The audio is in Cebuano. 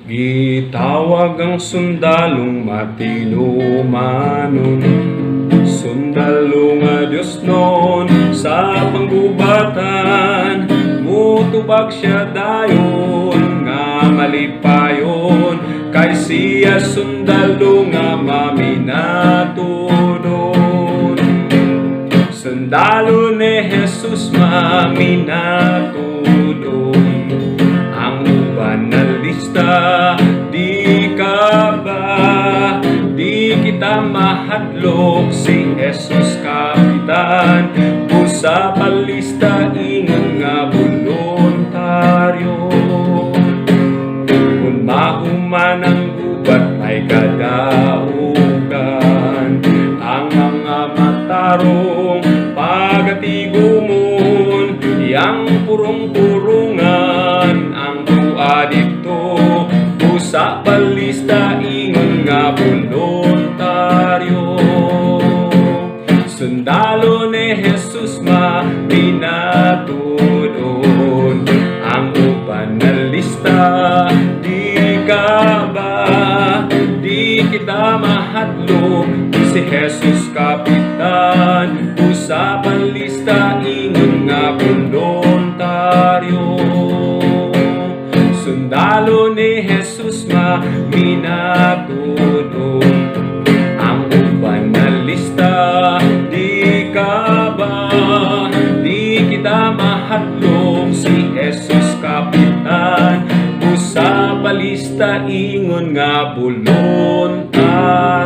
Gitawag ang sundalong matinumanon, sundalo nga Diosnon sa panggubatan. Mutubag siya dayon nga malipayon, kay siya sundalo nga maminatudon. Sundalo ni Jesus maminatudon. Ang uban na lista, di ka ba? Di kita mahadlok, si Jesus kapitan. Busa palista ingon nga voluntaryo. Kung mahuman ang gubat, may kadaugan. Ang mga matarong pagatigumon, iyang purong-purungan ang tua didto. Busa palista ingon nga voluntaryo. Sundalo ni Jesus mapinatudon. Ang uban na lista, di ka ba? Di kita mahadlok, si Jesus kapitan. Busa palista ingon nga voluntaryo. Sundalo ni Jesus maminatudon. Ang uban na lista, di ka ba? Di kita mahadlok, si Jesus kapitan. Busa palista ingon nga voluntaryo.